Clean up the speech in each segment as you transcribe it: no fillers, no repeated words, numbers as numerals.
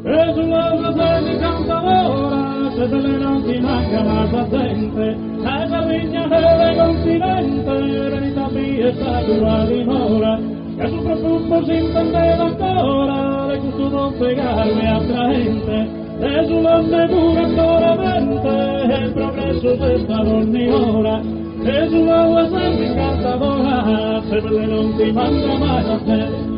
Resulosa ses incantadora, ses bella e non ti manca mai sa zente, dae Sardigna e dae continente benit a bider sa tua dimora, ca su profumu s'intendet ancora de custu monte caru e atraente, Desulande puru ancora mente, in progressu ses a donni ora, Desulosa ses incantadora, ses bella e non ti manca mai sa zente.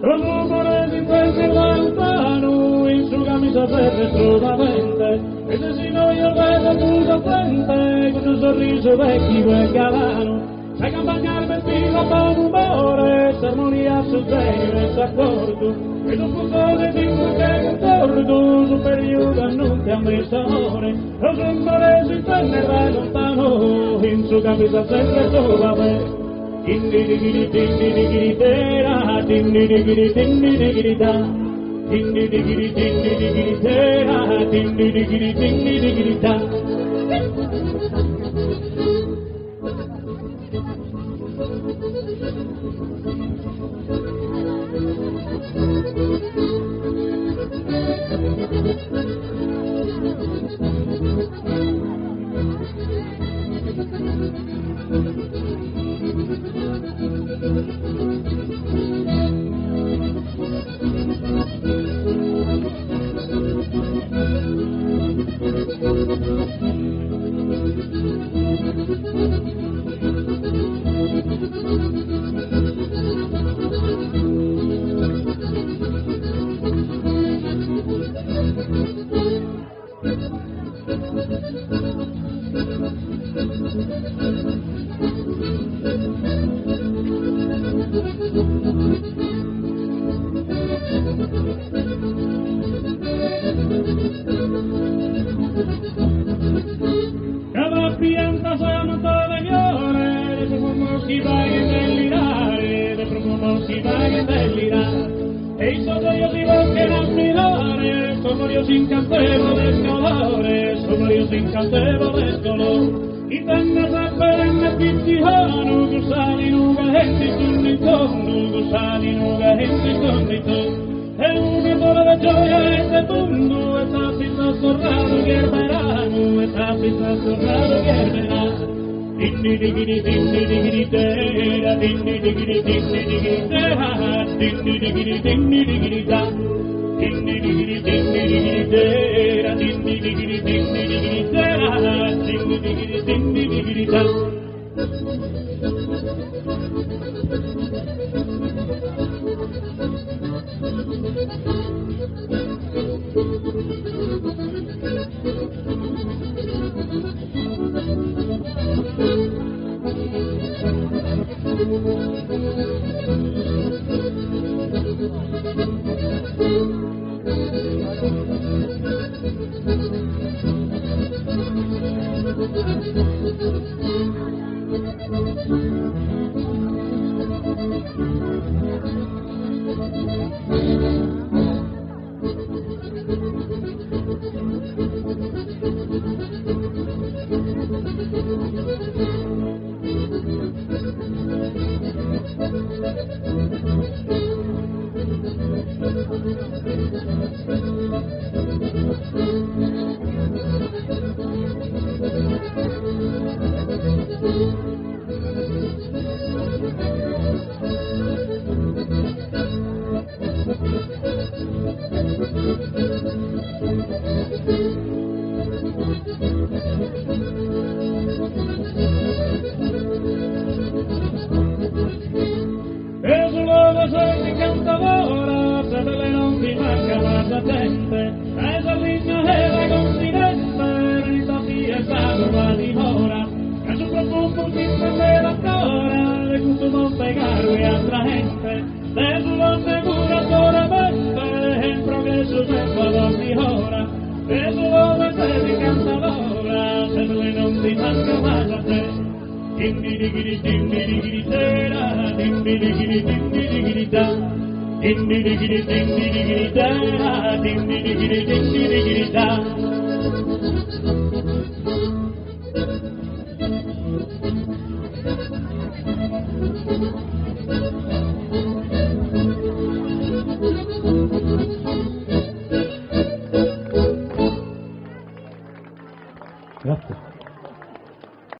Sos rumores intenden dae lontanu in su camisa ses truvadente e ses in ojos de totu sa zente cun su sorrisu dechidu e galanu sa campagna bestida a bonumore s'armonia su zeniu e s'accordu e sos puzones in dulche cuncordu su periodu annunzian de s'amore sos rumores intenden dae lontanu in su camisa ses truvadente Cada pianta s'amanta de fiore, de profumos chi faghen delirare, de profumos chi faghen delirare. E in sos ojos si bos ammirare, sos incantevoles colores, sos incantevole color. Ite nde seperende fitianu, S'aninu che in E una sola de gioia e de mundu E sa pizza torradu che è verano E sa pizza torradu che è verano Dindi digidi dindi digidi da dindi digidi dindi digidi da dindi digidi dindi digidi da dindi digidi dindi digidi da dindi digidi dindi digidi da dindi digidi dindi digidi da. E sulla gente cantadora, se belle non ti manca más la gente, e Sardegna è la continente, venita fiesta nuova dimora, che su profumo si prende ancora, de gusto non pegarle altra gente, de su lo segura solamente, en progreso se puede mejora, de su lo de cantadora, se belle non ti manca más la gente. Dindi digidi dindi digidi da, dindi digidi dindi digidi da, dindi digidi dindi digidi da, dindi digidi dindi digidi da.